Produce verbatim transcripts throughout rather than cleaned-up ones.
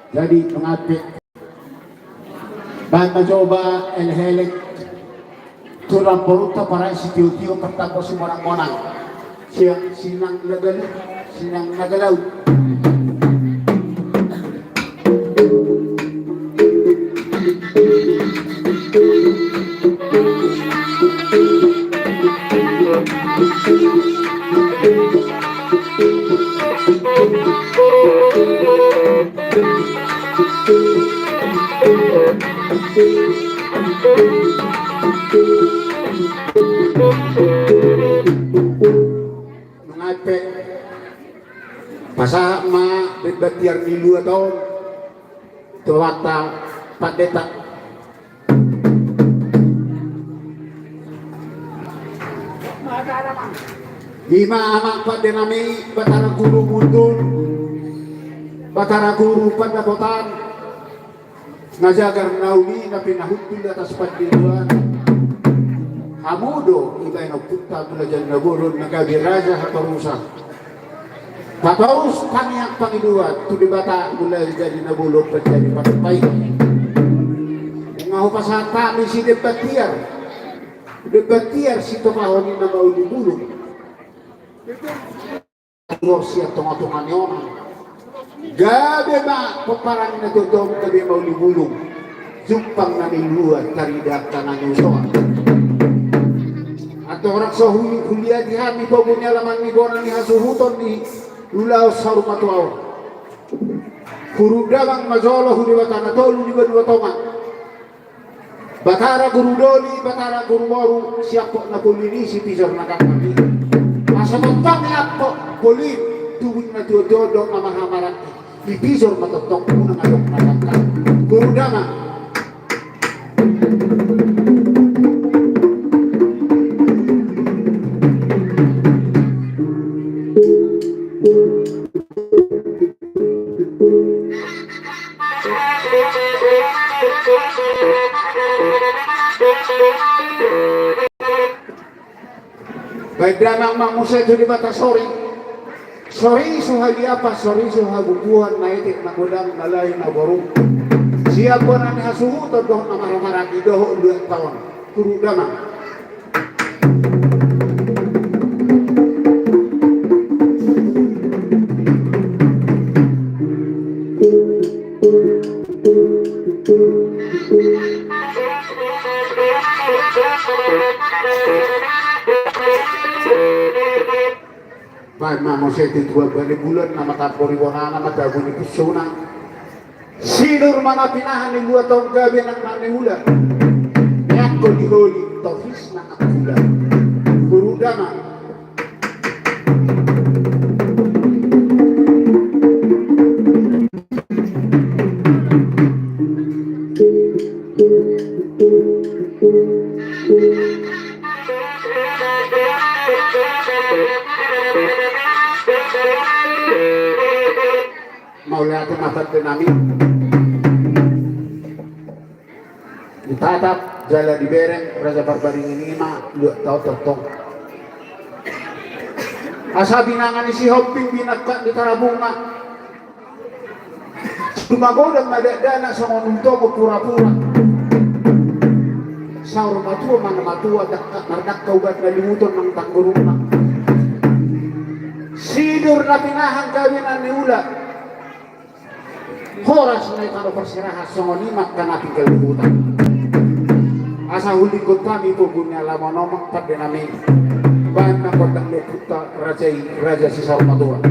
Jadi, mengapik. Baen ma jo ba elek-elek tu namborunta, parai sitio-tio, partambo simonang-monang. Siang sinang na galau, sinang na galau. Nunga pe pasahat ma demban tiar ni luat on tu amanta pandita. Ima amang pande nami, Batara Guru Mundul, Batara Guru Pandapotan, na jagar na uli na pinahundul di atas pandiloan. Hamu do ibaen ompunta Mulajadi Nabolon na gabe raja hatorusan. Patorus tangiang pangidoan tu Debata Mulajadi Nabolon panjadi panumpahi. Nunga hupasahat hami si demban tiar, demban tiar sitopahon ni na mauli bulung. Tor sian tonga-tonga ni onan. Gabe ma pomparan ni na tuatua on gabe mauli bulung. Jumpang na niluluan, tarida angka na niusoan. Antong rap so hu-, huliati hami pogu ni alaman ni bona ni hasuhuton ni ulaon saur matua on. Hurang damang ma jolo tu Debata na tolu di banua tonga. Batara Guru Doli, Batara Guru Boru, siampok na polin i, sipisor na ganggang i. Asa tongtong i ampok polin, tubu ni na tuatua dohot na marhamaranggi. Dipisor ma tongtong unang adong na ganggang. Hurang damang. Baen damang ma muse tu Debata sori. Sori so haliapan, sori so habubuhan, na etek na godang, na lae na boru. Sian bona ni hasuhuton dohot na marhamaranggi dohot luat taon. Hurang damang. Baen ma muse tu tua bale bulan na matampori bonana, matabu ni pusona. Sinur ma na pinahan ni luat on gabe nang na niula. Neangkon ni holi tohis nang angkula. Hurang damang. Mauliate ma pande nami. Ditatap jala dibereng Raja Parbaringin i ma luat taon tongtong. Asa binanga ni Sihombing binangkat ni Tarabunga. Sumagodang ma dakdanak songon utomo purapura. Saur matua ma na matua, dangka mardangka ubat na limuton nang tanggurungna. Sinur na pinahan gabe na niula. Horas na i tano parserahan songon i ma angka na tinggal di huta. Asa hulingkon hami pogu ni alaman on ma pande nami. Baen ma gondang ni ompunta raja i, raja si saur matua.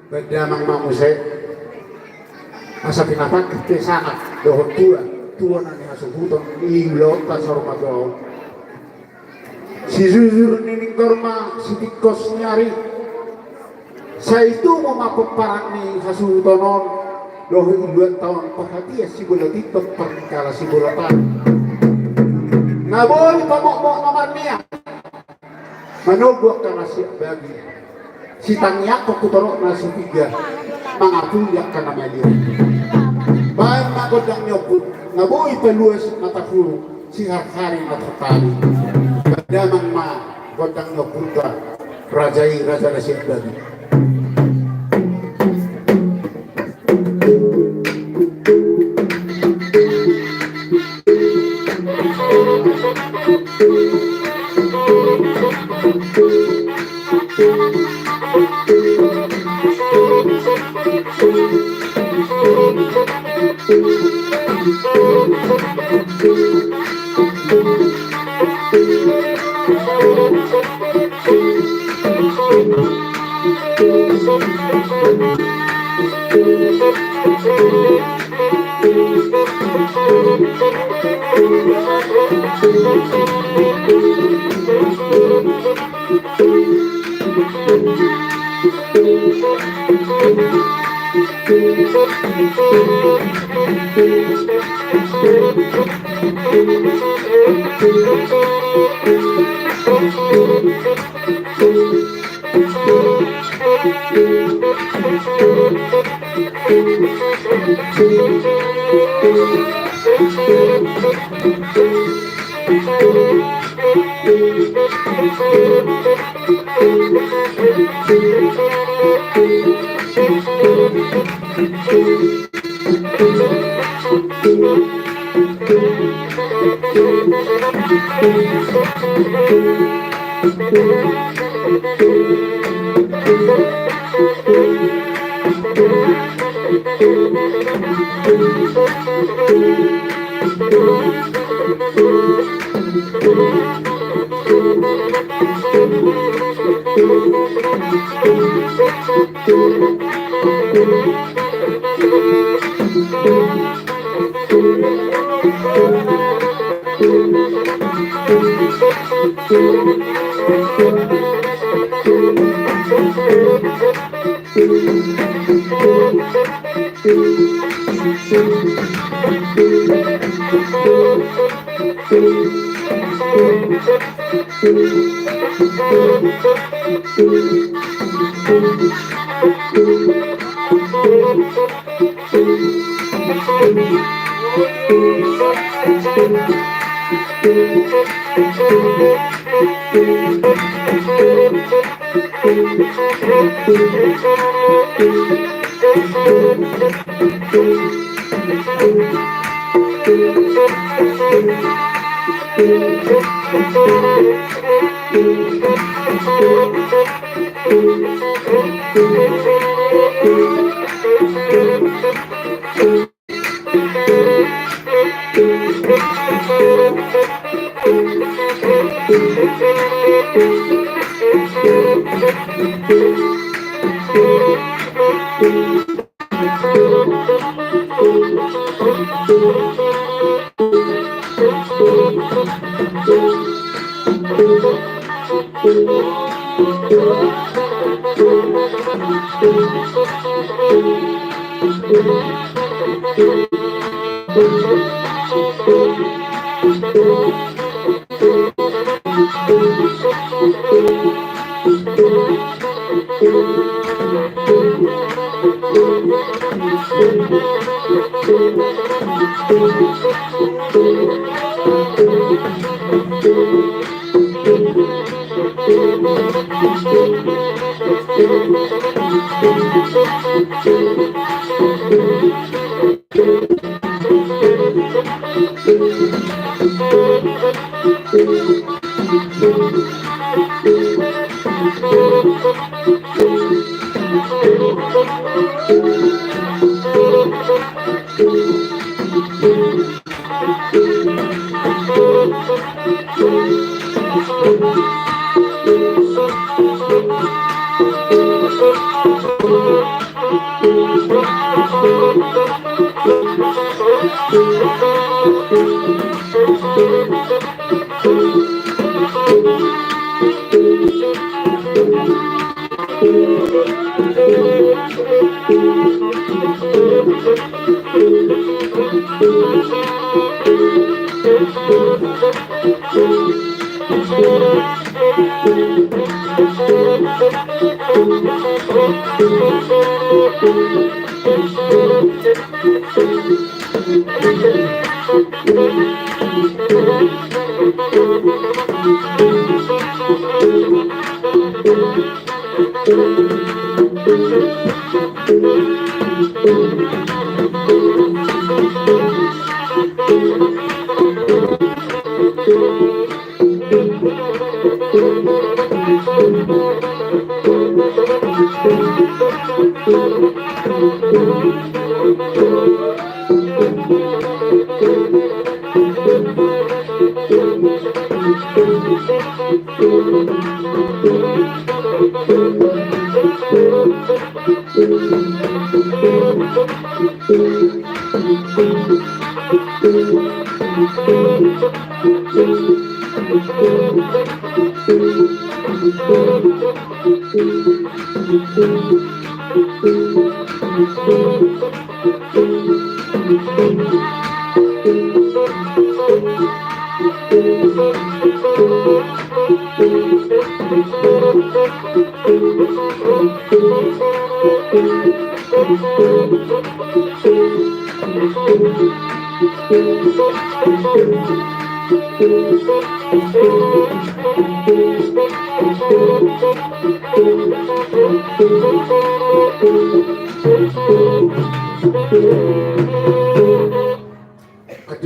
Baen damang ma muse. Asa pinatangkap pe sangap dohot tua, tua na nihasuhuton ni ulaonta saur matua on. Sijujur ni ninggor ma sitingkos ni ari. Sai tubu ma pomparan ni hasuhuton on dohot ulaonta on, parhatian sibola timbang, parningkalan sibola taruk. Na boi pamokmok na marniang. Manogoi angka na sian bagi, sitangiangkon tu torop na sitiga, mangapuli angka na maliat. Baen ma gondang ni ompung, na boi paluas na tarhuru, siharhari na tartali. Baen damang ma gondang ni ompungta, raja i raja na sian bagi.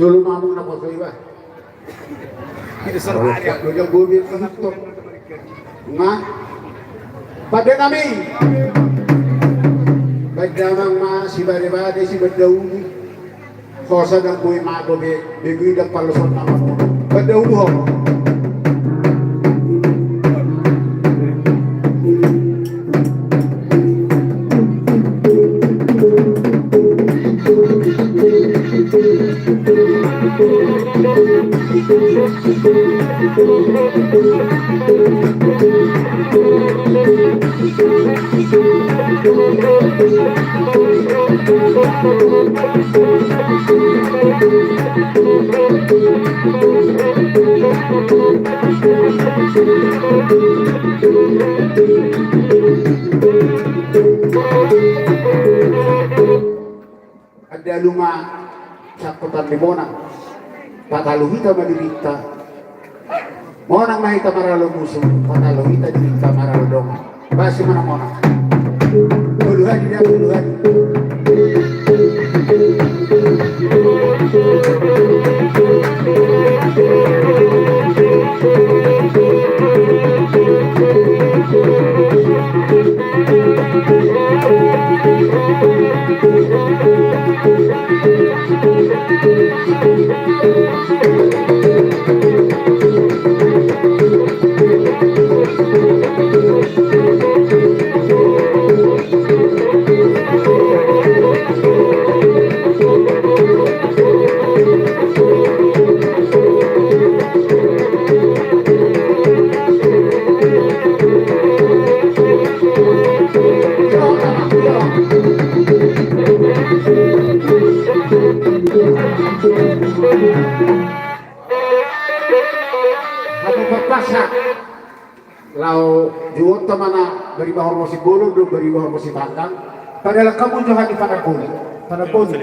Jolo mamung na poso iba. Itu salah. Jolo bobi penonton. Nga. Pande nami. Baen damang ma sibade-bade, sibande uli. Hosa dan boi mago be, be gui dan paloson nama. Baen dahulu ho. Andalu ma sangkotan ni monang. Patalo hita ma dirinta. Monang ma hita maralo musu, patalo hita dirinta maralo dongan. Basi monang-monang. Tolu hali dah, tolu hali. Pasak. Laho juhut ma na bariba horbo sibolon dohot bariba horbo sipanggang. Padahal hamu jo hami panamboli. Panamboli.